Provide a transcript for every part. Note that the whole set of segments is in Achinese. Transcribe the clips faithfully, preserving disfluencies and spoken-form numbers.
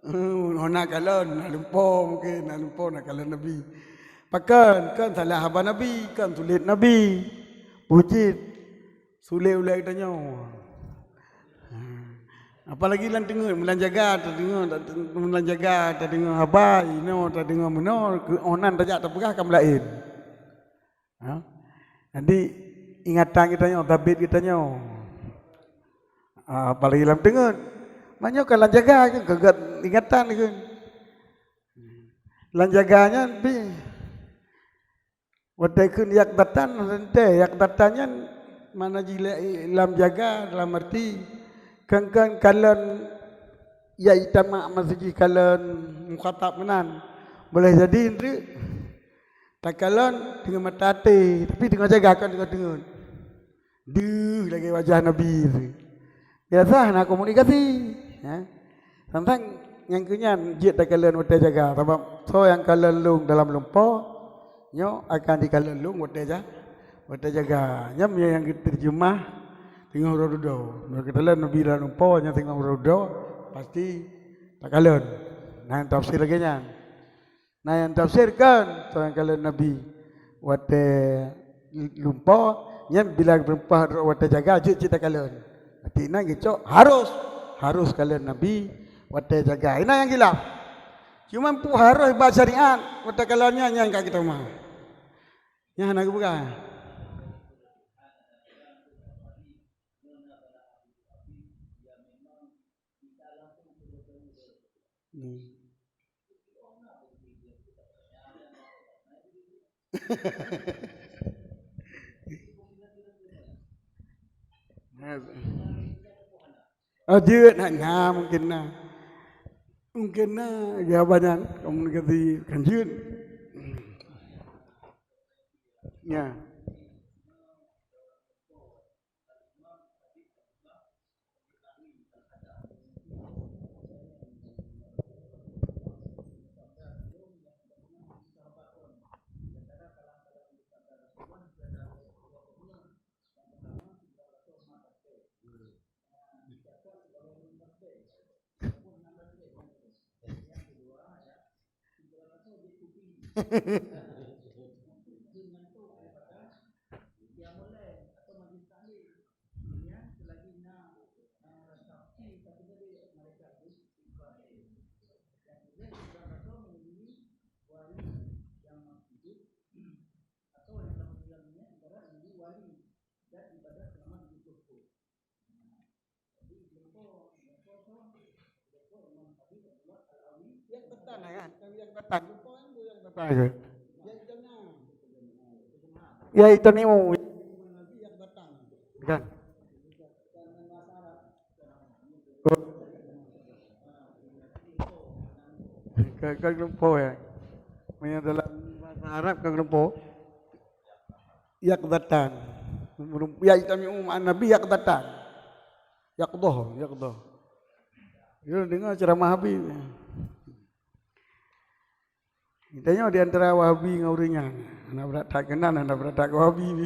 Hana kalon, na lumpoe mungken, na lumpoe na kalon Nabi. Pakon, kon salah haba Nabi, kon sulet Nabi. Peue jeuet sulet ulée geutanyoe. Apalagi lam teungeut, meunan jaga tadeungoe, meunan jaga tadeungoe haba, inoe tadeungoe meunoe, keu 'oh nan tajak tapeugah ka meulaén. Ha? Jadi, ingatan geutanyoe, tabet geutanyoe. Ah, apalagi lam teungeut. Meunyoe ka lam jaga, keu gét ingatan keu. Lam jaga nyan pih. Watée kheun yaqdatan, teuntée yaqdatan nyan makna jih lé-, lam jaga, dalam arti, kon-kon kalon ya itamak masa jih kalon mukhatab meunan. Boleh jadi, eunteuk takalon deungon mata até, tapi deungon jaga, kon deungon teungeut. Deuh lagée wajah Nabi tu. Biasa hana komunikasi. Ya. Tantang nyang keu nyan jeuet takalon watée jaga, sabab soe nyang kalon lôn dalam lumpoe, nyoe akan jikalon lôn watée ja-, watée jaga. Nyan nyang geuteurjeumah teungoh uroe dudoe. Meunyoe geukalon Nabi dalam lumpoe nyan teungoh uroe dudoe, pasti takalon. Nah, tafsir lagée nyan. Na nyang tafsirkan, soe nyang kalon Nabi watée lumpoe, nyan bila lumpoe watée jaga jeuet cit takalon. Arti na geucok harus, harus kalon Nabi watée jaga. Inan nyang khilaf. Cuma peue harus bak syariat watée kalon nyan, nyan ka geutamah. Nyan hana geupeugah. Hmm. Ah, jeuet na, na, mungkin na. Mungkin na, jawaban nyan komunikasi kan jeuet. Ya. Yaqdatan, kan? Yaqdatan. Ya, itu ni. Kan? Ka, ka lumpoe, ya. Meunyoe dalam bahasa Arab ka lumpoe. Yaqdatan. Yajtami'u ma'an Nabi yaqdatan. Yaqdhah, yaqdhah. Yo, deungoe ceramah Habib. Tanyoe di antara Wahabi ngon ureueng nyan. Hana brat that keunan, hana brat that keu Wahabi.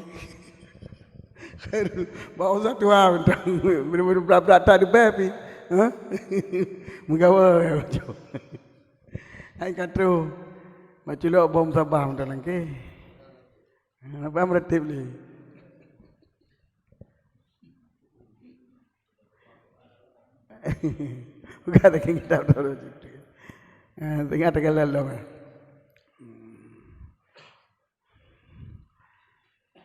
Baru satu ha mantong. Beuna-beuna brat-brat that di beh pi. Ha? Meugawa ya, baco. Hai ka troh. Baculok bom sabah mantong langkeh. Hana bang meureutab lé. Bukan lagi kitab Darul Judud. Ah, tengah tegalan lom, eh.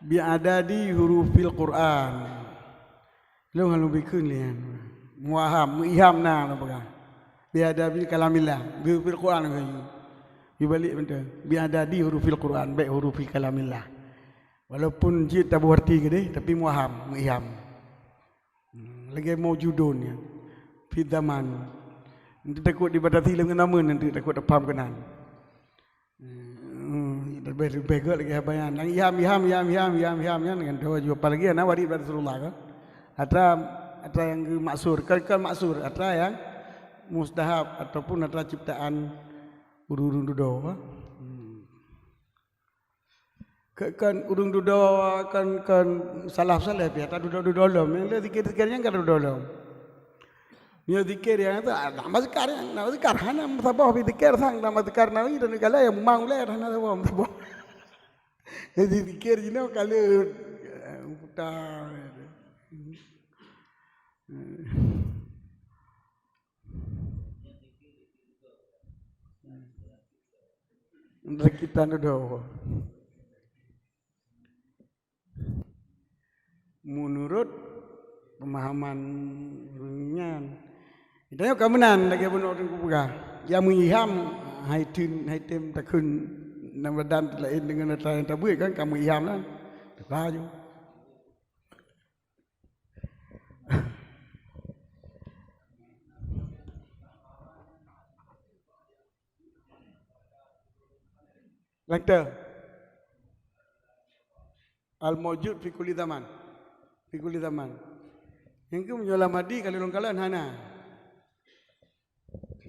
Bi'adadi hurufil Qur'an. Lôn hana bikheun lé nyan. Muaham, meuiham na lôn peugah. Bi'adadi kalamillah, hurufil Qur'an lôn kheun. Bibalik mantong. Bi'adadi hurufil Qur'an, bèk hurufil kalamillah. Walaupun jeuet taboh arti keudeh, tapi muaham, meuiham. Hmm, lagèe maujudun nyan. Fi zaman. Eunteuk takot dibatasi lé ngon zaman, eunteuk takot tapaham keunan. Hmm, leubeh, leubeh gèt lagèe haba nyan. Nyang iham, iham, iham nyan, nyan kan. Dua jua apalagi na warid bak Rasulullah kan. Atra, atra nyang geumaksur, kan, kan maksur, atra nyang mustahab ataupun atra ciptaan ureueng-ureueng dudoe. Hmm. Ke-, kan ureueng dudoe, kan, kan salaf-salaf pih, atra dudoe-dudoe lom. Nyang lé zikir-zikir nyan kan dudoe lom. Nyoe zikir nyang tu, ah, nama zikar, nama zikar hana meusaboh, pi zikir sang nama zikar nawi dan segala nyang memang ulèe hana saboh, meusaboh. Jadi zikir jinoe kalau, eh, putar. Sakitan dudoe. Meunurot peumahaman ureueng nyan, tanyoe ka meunan lagèe bunoe ureueng kupeugah, nyang meuilham hai tem, hai tem takheun nam badan laén deungon atra nyang tabeuet kan ka meuilham nyan. Teuka ju. Dokto. Al-maujud fi kulli zaman. Fi kulli zaman. Nyang keu meunyoe lam hadi ka lôn kalon hana.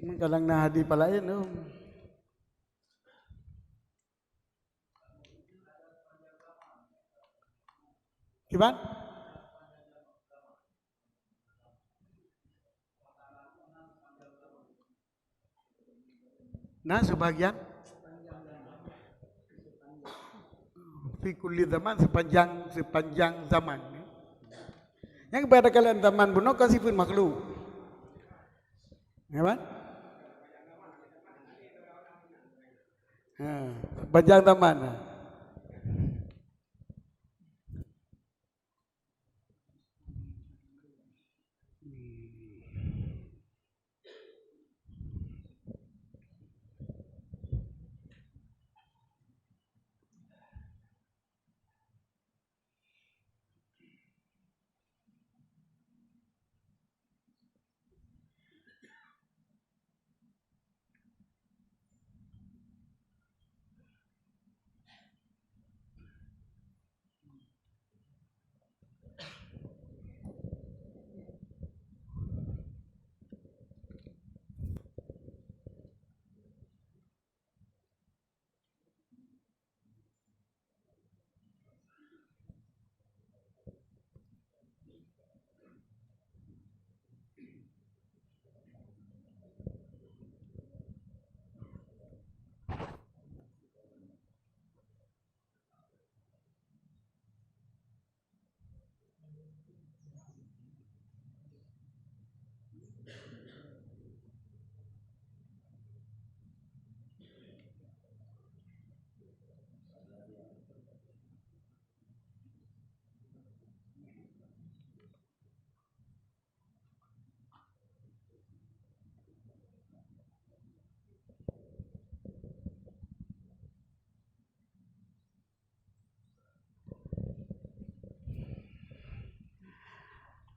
Meukalang na hadi palaén tu. Kiban? Nah, sebagian fi kulli zaman, sepanjang, sepanjang zaman. Nyang pada kalian zaman bunoe kan sifeut makhluk. Ya kan? Ha, sepanjang zaman.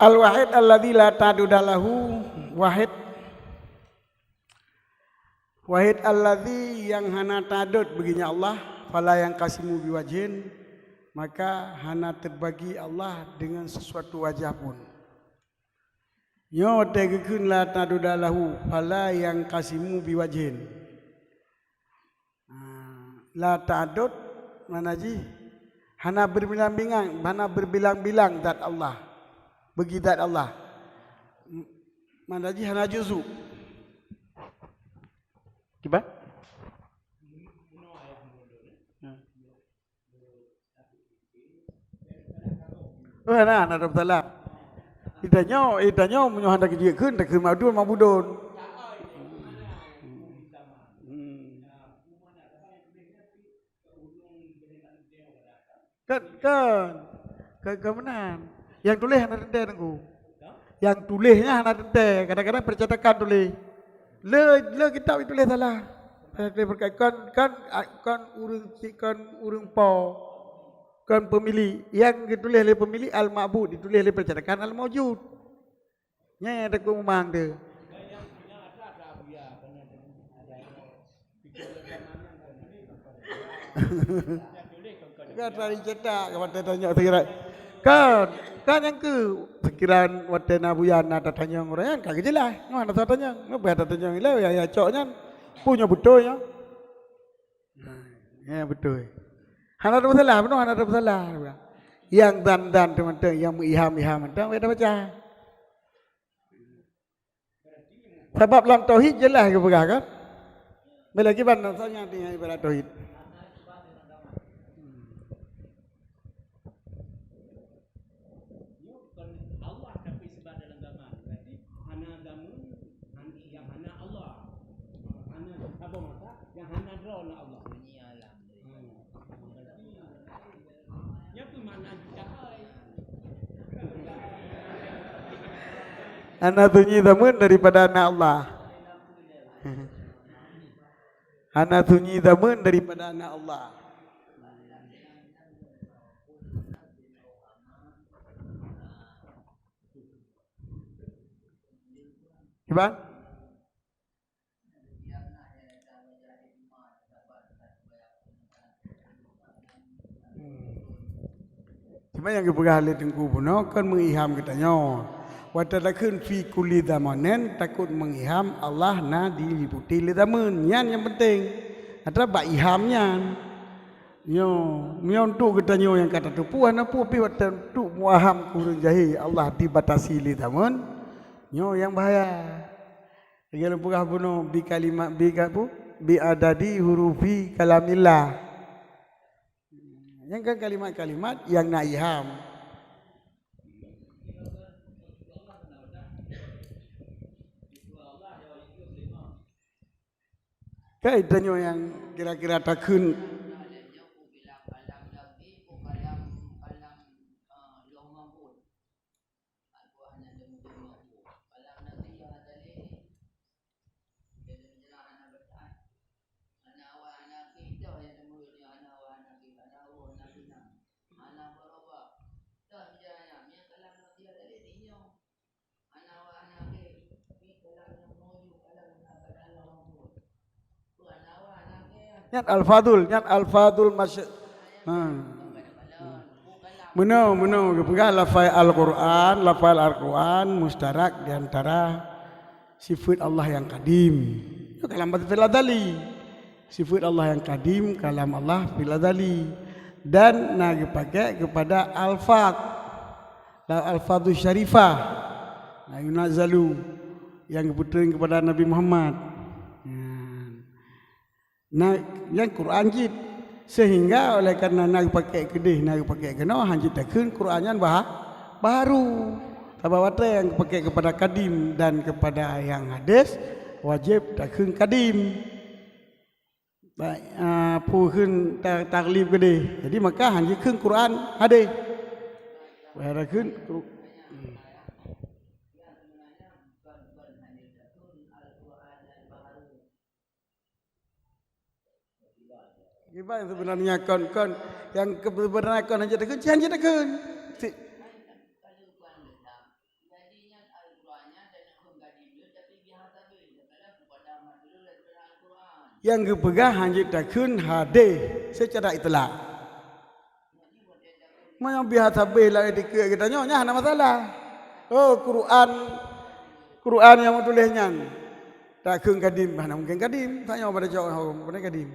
Al-wahid alladzi la ta'adduda lahu, wahid. Wahid alladzi nyang hana ta'adud bagi nyan Allah, fala yanqasimu biwajhin, maka hana teubagi Allah deungon sisuatu wajah pun. Nyoe watèe geukheun la ta'adduda lahu, fala yanqasimu biwajhin. Ah, la ta'adud makna jih hana berbilang-bilang, hana berbilang-bilang zat Allah. Bagi zat Allah. M-, makna jih hana juzu. Kiban? Oh, hana, hana ada masalah. Itanyoe, itanyoe meunyoe hana keujeuet kheun, takheun ma'dud, ma'budun. Hmm. Kan, kan. Kan, kan meunan. Nyang tuléh hana teuntèe, Teungku. Nyang tuléh nyan hana teuntèe. Kadang-kadang percetakan tuléh. Le, le kitab tuléh salah. Kan, kan, kan ureueng, kan ureueng po. Kon peumilék. Nyang geutuléh lé peumilék al-ma'bud, dituléh lé percetakan al-maujud. Nyan nyang takot mumang tu. Ka tadi cetak, ka watèe tanyong sekira. Kan, kan nyang keu pikiran watèe na buya na tatanyong ureueng nyan ka geujeulaih. Ngon na tatanyong, ngon bah tatanyong ilèe nyang, nyang cok nyan. Peue nyoe beutôi nyoe? Nah, ya beutôi. Hana ada masalah, bunoe hana ada masalah. Nyang dan-dan teumantong, nyang meuilham-ilham mantong, beda baca. Sabab lam tauhid jeulaih geupeugah kan? Bila kiban rasanya dengan ibarat tauhid. Nyoe bukan Allah tapi sebab dalam zaman. Berarti hana zaman, han-, yang hana Allah. Hana abang masa, yang hana droe na Allah. Nyan tu makna jahai. Hana sunyi zaman daripada aneuk Allah. Hana sunyi zaman daripada aneuk Allah. Kiban? Cuma nyang geupeugah lé Teungku bunoe kon meuilham geutanyoe. Watée takheun fi kulli zamanin takot meuilham Allah na diliputi lé zaman. Nyan nyang penting. Atra bak ilham nyan. Nyoe, nyoe untuk geutanyoe nyang ka tateupeue hana peue pih watée untuk meuaham keu ureuëng jahé Allah dibatasi lé zaman. Nyoe nyang bahaya. Lagée lôn peugah bunoe bi kalimat bi ka pu, bi adadi hurufi kalamillah. Nyang kan kalimat-kalimat nyang na ilham. Kai tanyoe nyang kira-kira takheun. Nyan alfadul, nyan alfadul masy-, ha. Meunoe, meunoe geupeugah lafai Al-Qur'an, lafai Al-Qur'an mustarak di antara sifeut Allah nyang kadim. Nyoe kalam fil azali. Sifeut Allah nyang kadim, kalam Allah fil azali. Dan na geupakai keupada alfaz. Lam alfadhu syarifah. Na yunazzalu nyang geupeutreun keupada Nabi Muhammad. Nyan. Na, nyan Quran jih. Sehingga oleh karena na geupakai keudeh, na geupakai keunoe, hanjeuet takheun Quran nyan bah-, baru. Sabab watée nyang geupakai keupada kadim dan keupada nyang hadis, wajéb takheun kadim. Baik, ah, peue kheun ta-, taklib keudeh. Jadi maka hanjeuet kheun Quran hadis. Wahai takheun Qur-, Kiban sebenarnya kon, kon, nyang ke-, sebenarnya kon hanjeuet takheun, ci hanjeuet takheun. Si-, nyang geupeugah hanjeuet takheun hadis secara itlak. Meunyoe biasa beh lam dikeue geutanyoe, nyan hana masalah. Oh, Quran, Quran nyang meutuléh nyan takheun kadim, hana mungken kadim. Tanyoe pada cok ho, bukan kadim.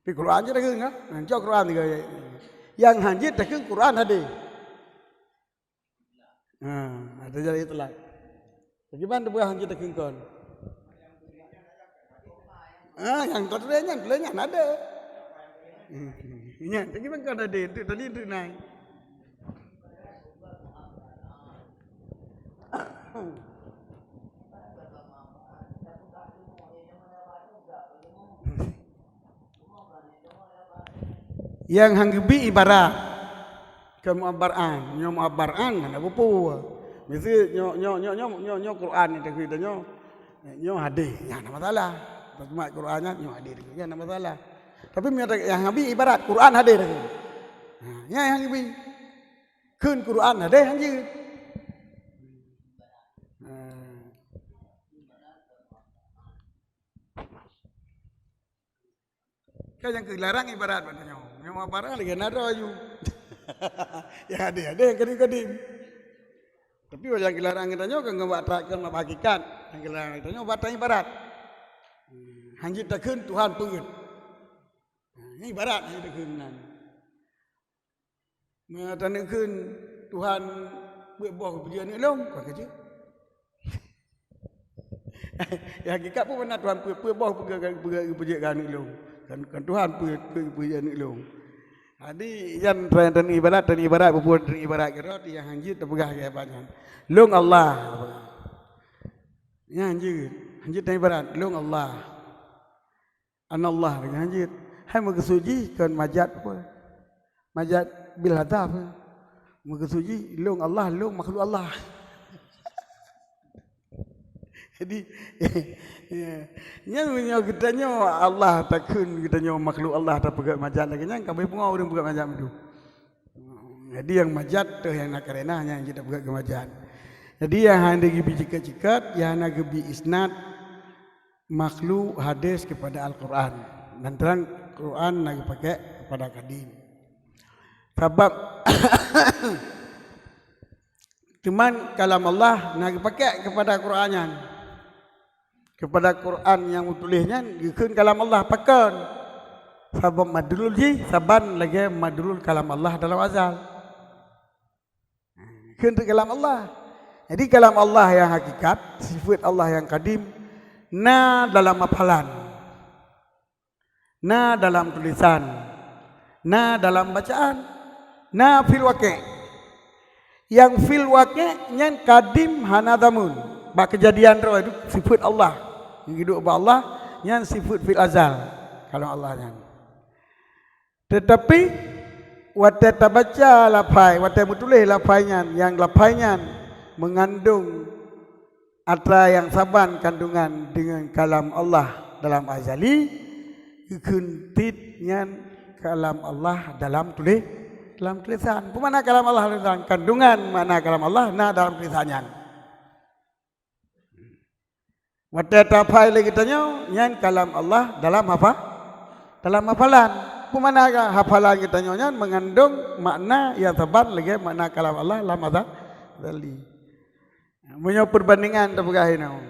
Tapi Quran cit takheun kan? Nah, cok Quran tiga ayat. Nyang hanjeuet takheun Quran hadis. Ha, ada jadi itulah. Bagaimana buah hanjeuet takheun kon? Ah, nyang ka tuléh nyan, tuléh nyan ada. Hmm, nyan, tadi bang kon ada, tu tadi tu nai. Nyang han geubi ibarat. Kon mu'abbar an, nyoe mu'abbar an hana bupu. Miseu nyoe, nyoe, nyoe Quran nyang takheun tanyoe. Nyoe hadis, nyan hana masalah. Teumat Quran nyan, nyoe hadis, nyan hana masalah. Tapi meunyoe nyang han geubi ibarat Quran hadis takheun. Ha, nyan nyang han geubi. Kheun Quran hadis han jeuet. Ha. Kan nyang keu larang ibarat bak tanyoe. Nyang mu'abbar an lagèe na droe aju. Nyang hadis-hadis, nyang kadim-kadim. Tapi nyang keu larang geutanyoe kan ngon bak that, kan bak hakikat. Nyang keu larang geutanyoe bak that ibarat. Hmm, han jeuet takheun Tuhan peuet. Nah, nyan ibarat han jeuet takheun meunan. Meunyoe taneuk kheun Tuhan peuet boh geupeujeuet aneuk lôn, kon ka jeuet. Ya, hakikat pun beuna Tuhan peuet, peuet boh peugah, peugah, peujeuet keu aneuk lôn. Kan, kan Tuhan peuet, peuet, peujeuet aneuk lôn. Jadi, nyan teurimong ibarat, teurimong ibarat, bubuet teurimong ibarat keudroe, nyang hanjeuet teupeugah keu banyan. Lôn Allah. Nyan hanjeuet. Hanjeuet teurimong ibarat. Lôn Allah. Anallah, nyan hanjeuet. Hai meukeusut jih kon majat apa? Majat bil hadaf. Meukeusut jih, lôn Allah, lôn makhluk Allah. Jadi, ya, nyan meunyoe geutanyoe Allah takheun geutanyoe makhluk Allah tapeugah majat lagée nyan, ka beupeunoh ureuëng peugah majat meudeh. Jadi nyang majat teuh nyang na kareuna nyang jeuet tapeugah keu majat. Jadi nyang hana geubi cikat-cikat, nyang hana geubi isnad makhluk hadis kepada Al-Quran. Dan terang Quran na geupakai kepada kadim. Sabab Teuma kalam Allah na geupakai kepada Quran nyan. Kepada Quran nyang meutuléh nyan geukheun kalam Allah pakon. Sabab madlul jih saban lagée madlul kalam Allah dalam azal. Kheun kalam Allah. Jadi kalam Allah nyang hakikat, sifat Allah nyang kadim na dalam hafalan. Na dalam tulisan, na dalam bacaan, na fil waqi'. Nyang fil waqi' nyan kadim hana zamun. Bak keujadian droe sifat Allah. Nyang hidup bak Allah nyan sifat fil azal. Kalau Allah nyan. Tetapi watée tabaca lafai, watée meutuléh lafai nyan, nyang lafai nyan meungandong atra nyang saban kandungan deungon kalam Allah dalam azali, geukheun tieb nyan kalam Allah dalam tuléh, dalam tulisan. Peue makna kalam Allah dalam tulisan? Kandungan makna kalam Allah na dalam tulisan nyan. Watée tahafai lé geutanyoe, nyan kalam Allah dalam hafa-, dalam hafalan. Peue makna hafalan geutanyoe nyan meungandong makna nyang saban lagée makna kalam Allah lam azali. Meunyoe peubandingan tapeugah inoe.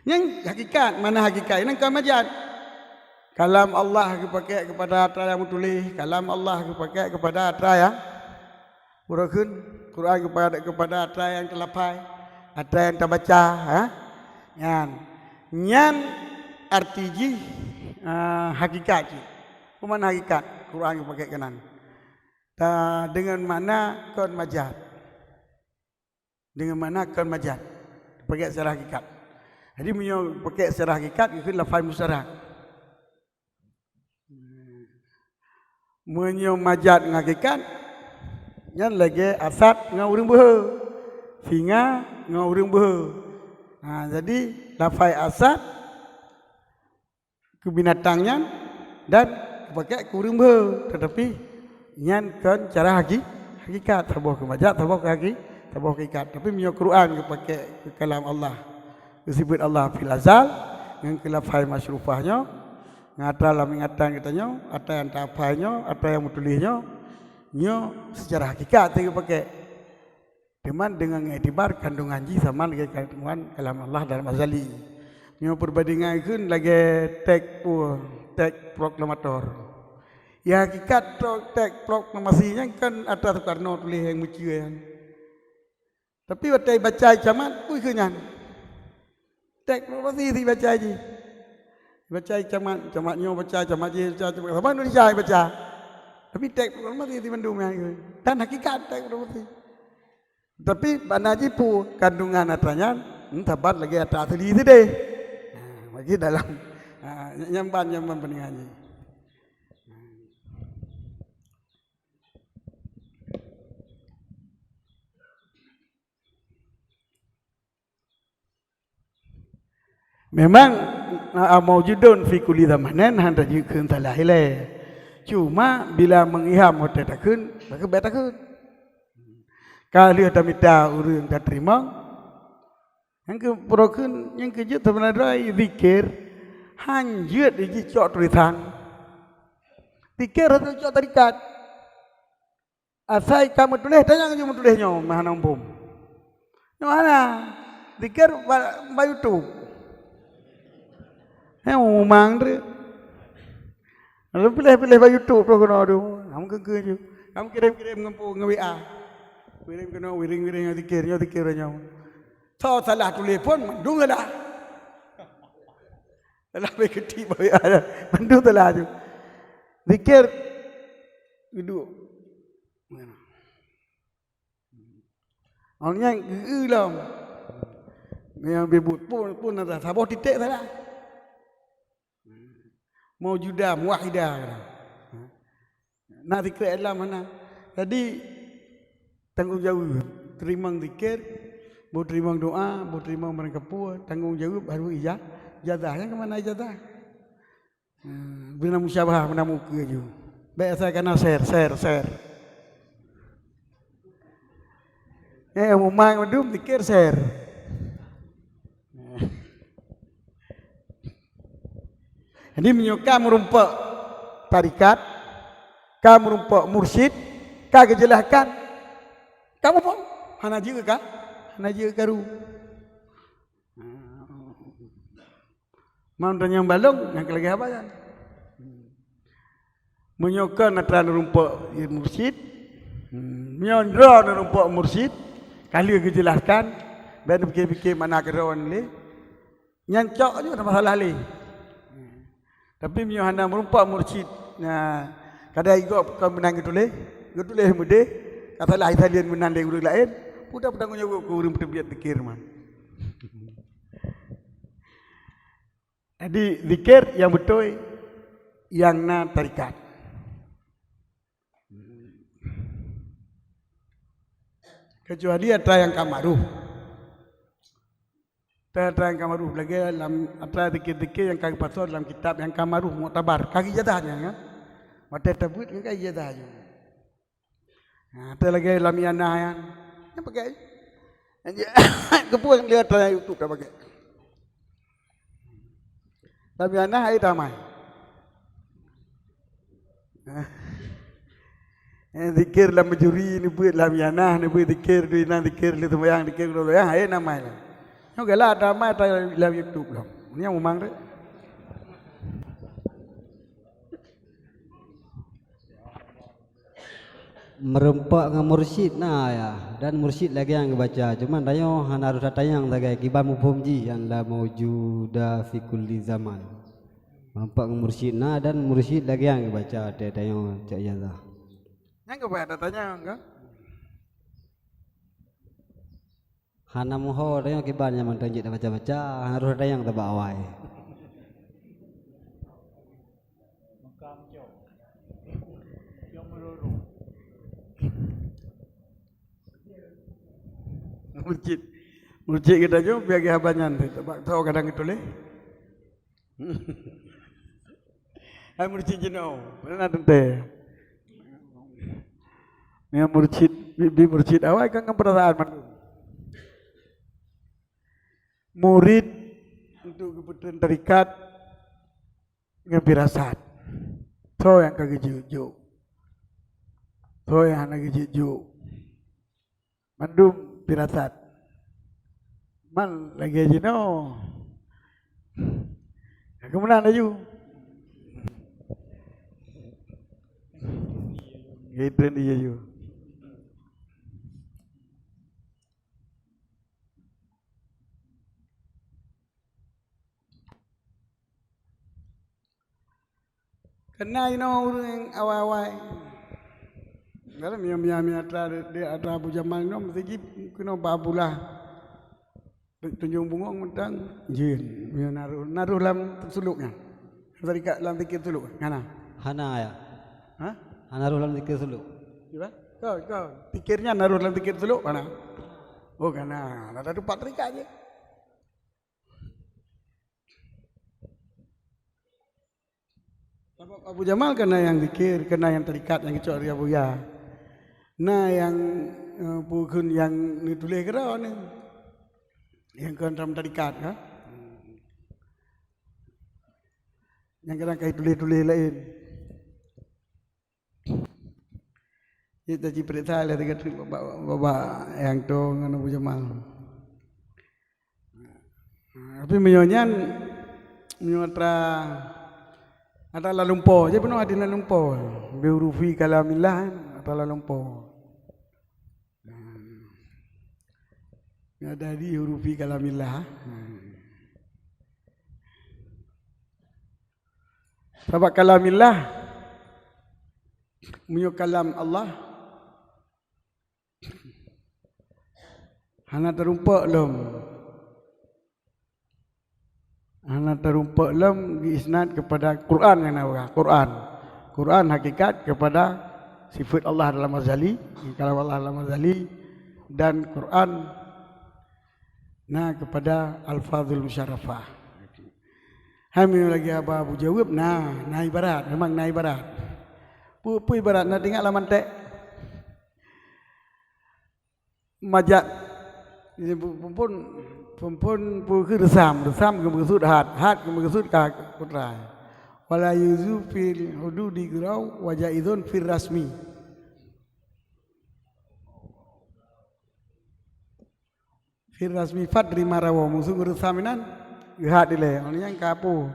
Nyang hakikat, makna hakikat nyan kon majaz. Kalam Allah geupakék keupada atra nyang meutuléh, kalam Allah geupakék keupada atra nyang, uroe kheun, Quran geupakék keupada atra nyang teulafai, atra nyang tabaca, ha? Nyan. Nyan arti jih, ah, hakikat jih. Peue makna hakikat Quran geupakék keunan? Ta-, deungon makna kon majaz. Deungon makna kon majaz. Pakék secara hakikat. Jadi, meunyoe pakék secara hakikat, geukheun lafai musyarak. Meunyoe majaz ngon hakikat, nyan lagée asad ngon ureuëng beuhe. Singa ngon ureuëng beuhe. Ha, jadi, lafai asad keu binatang nyan dan geupakék keu ureuëng beuhe, teutapi nyan kon cara haki-, hakikat, saboh keu majaz, saboh keu haki-, saboh keu hakikat. Tapi meunyoe Quran geupakék keu kalam Allah, geusifeuet Allah fil azal, ngon keu lafai masyrufah nyoe, ngon atra lam ingatan geutanyoe, atra nyang tahafai nyoe, atra nyang meutuléh nyoe, nyoe seucara hakikat geupakék. Teuma deungon iktibar kandungan jih sama lagée kandungan kalam Allah dalam azali. Nyoe peubandingan kheun lagée teks, uh, teks proklamator. Ya, hakikat tro-, teks proklamasi nyan kan atra Soekarno tuléh nyang meucue nyan. Tapi watée baca camat, ui keu nyan. Teks proklamasi si baca jih. Baca camat, camat nyoe baca, camat jih baca, camat saban Indonesia baca. Tapi teks proklamasi si mandum nyan. Dan hakikat teks proklamasi. Tapi makna jih peue kandungan atra nyan, hmm, saban lagée atra asli sideh. Ha, bagi dalam, ha, nyang ban, nyang ban peuninghan jih. Memang, a, maujudun fi kulli zamanin, hana jeuet kheun salah ilée. Cuma bila meuilham watée takheun, maka bék takheun. Ka lheueh tamita ureuëng tateurimong, nyang keu-, peuroh kheun, nyang keujeuet sabeuna droe zikir, hanjeuet jicok tulisan. Zikir hana cok tarikat. Asai ka meutuléh, tanyong jih meutuléh nyoe, meuhana muphom. Nyoe hana. Zikir ba-, bak YouTube. Hei, umang tu. Lalu piléh-piléh bak YouTube tu keunoe tu. Kamu keu-, keu-, kamu kirim-kirim ngon pu-, ngon W A. Kirim keunoe, wiring-wiring nyoe zikir, nyoe zikir nyoe. Soe salah tuléh phon, mandum salah. Salah beu keutik bawai ada. Mandum salah tu. Zikir. Duduk. Awak nyan geu lom. Nyang bibut pun, pun ada saboh titik salah. Maujudah, muwahidah. Na zikir alam mana. Jadi, tanggong jaweueb. Teurimong zikir, boh teurimong doa, boh teurimong barang kapeue, tanggong jaweueb harôh ija-, ijazah. Nyang keumae ijazah? Hmm, beuna musyabahah, beuna mukeue ju. Bèk asai kana ser, ser, ser. Eh, mumang mandum zikir ser. Jadi meunyoe ka meurumpok tarikat, ka meurumpok mursyid, ka geujeulahkan, ka muphom, hana jeuet ka, hana jeuet karu. Man tanyong balong nyang keu lagèe haba nyan. Meunyoe kon atra neurumpok mursyid, hmm, meunyoe droe neurumpok mursyid, ka lheueh geujelaskan, bèk neupike-pike makna keudroe lé. Nyan cok ju, hana masalah lé. Tapi meunyoe hana meurumpok mursyid, na, kadang igoe kon meunan geutuléh, geutuléh meudeh, ka salah isalin meunan lé ureueng laén, peue tanggong jaweueb keu ureueng peuteubiet zikir man. Jadi, zikir nyang beutôi, nyang na tarikat. Keucuali atra nyang ka ma'ruf. Atra, atra nyang ka ma'ruf lagèe lam atra zikir-zikir nyang ka geupasoe lam kitab nyang ka ma'ruf, muktabar, ka geuijazah nyan, kan? Watèe tabeuet nyan ka ijazah ju. Ha, atra lagèe lam ianah nyan. Nyan pakai. Keupeue lé atra YouTube dak pakai? Lam ianah hai damai. Eh, zikir lam meujuri, neubeuet lam ianah, neubeuet zikir di inan, zikir lé sumbayang, zikir lé sumbayang, hai damai lah. Nyoe galak damai atra lam YouTube lom. Nyan mumang deh. Meurumpok ngon mursyid na, ya, dan mursyid lagèe nyang geubaca, cuman tanyoe hana harôh tatanyong sagai kiban muphom jih, "An la maujuda fi kulli zaman." Meurumpok ngon mursyid na, dan mursyid lagèe nyang geubaca watèe tanyoe cok ijazah. Nyang geuba tatanyong, kan? Hana meuho tanyoe kiban nyang mantong jeuet tabaca-baca, harôh tatanyong tabak awai. Mursyid. Mursyid geutanyoe piagée haba nyan, tabak tho kadang geutuléh. Hai mursyid jinoe, peureunah teuntèe. Nyan mursyid, bi, bi mursyid awai kan ngon peurasaan mandum. Murit untuk geupeutreun tarekat ngon firasat. Soe nyang ka geujok-jok? Soe nyang hana geujok-jok? Mandum firasat. Man lagèe jinoe. Aku meunan laju. Gitu dia ju. Keunan inoe ureuëng awai-awai. Dalam mia-mia atra di atra Abu Jamal inoe meuseujid keunoe bak Abdullah. Tunjong bungong mantong jin. Mia naroh, naroh lam sulok nyan. Tadi kat lam tikir sulok. Ngana? Hana ya. Hah? Hana roh lam tikir sulok. Cuba. Kau, kau. Tikirnya naroh lam tikir sulok mana? Oh, kana. Ada tempat terikat je. Sabab Abu Jamal kana nyang zikir, kana nyang tarikat nyang geucok dari Abuya. Na nyang, eh, peue kheun nyang neutuléh keudroe ni. Nyang kon dalam tarikat, ha? Nyang kadang ka tuléh-tuléh laén. Jeuet tajipeuriksa lé sigoe teuk bak, bak, bak nyang toe ngon Abu Jamal. Tapi meunyoe nyan, meunyoe atra, atra lam lumpoe, jadi peunoh hadih lam lumpoe. Bi hurufi kalamillah, atra lam lumpoe. Nyan hadih hurufi kalamillah. Sabab kalamillah, meunyoe kalam Allah, hana teurumpok lom. Hana teurumpok lom geuisnad keupada Quran nyang na peugah. Quran. Quran hakikat keupada sifeut Allah dalam azali, kalam Allah dalam azali, dan Quran na keupada alfazul musyarrafah. Hai meunyoe lagèe haba bujaweueb, na, na ibarat, memang na ibarat. Peue, peue ibarat, na teuingat lam mantek? Majak, ini pu-, phon, phon, phon, peue keuh reusam, reusam geumeukeusut hat, hat geumeukeusut ka putra. Wala yuzu fil hududi ghirau wa jaizun fil rasmi. Fil rasmi fadri ma rawa, musu ngeurusam inan, geuhat ilèe. Awak nyan ka peue?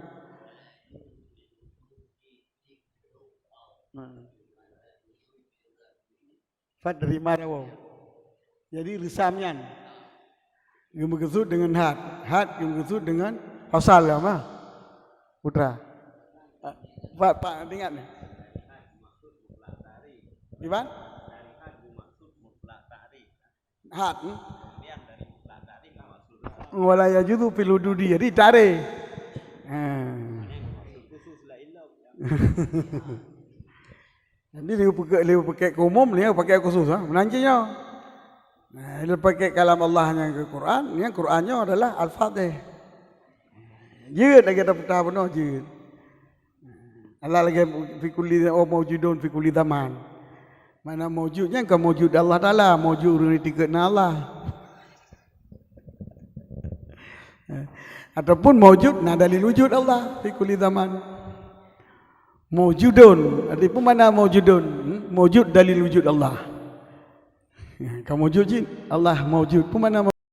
Fadri ma rawa. Jadi reusam nyan geumeukeusut deungon hat, hat geumeukeusut deungon fasal, ya, mah. Putra. Pak, Pak, ingat ni. Iban? Hat, hmm? Wala yajuzu fil hududi. Jadi takrif. Ha. Jadi lheuh pakèk, lheuh pakèk keu umum, lheuh pakèk khusus, ha. Meunan cit nyoe. Nah, lheuh pakèk kalam Allah nyang keu Quran, nyang Quran nyoe adalah Al-Fatihah. Jeuet lagèe tapeugah bunoe jeuet. Allah lagèe fi kulli, oh, maujudun fi kulli zaman. Makna maujud nyan kon maujud Allah Taala, maujud ureueng tikeue na Allah. Ataupun maujud na dalil wujud Allah fi kulli zaman. Maujudun, arti peue makna maujudun? Hmm? Maujud dalil wujud Allah. Ka maujud jih, Allah maujud. Peue makna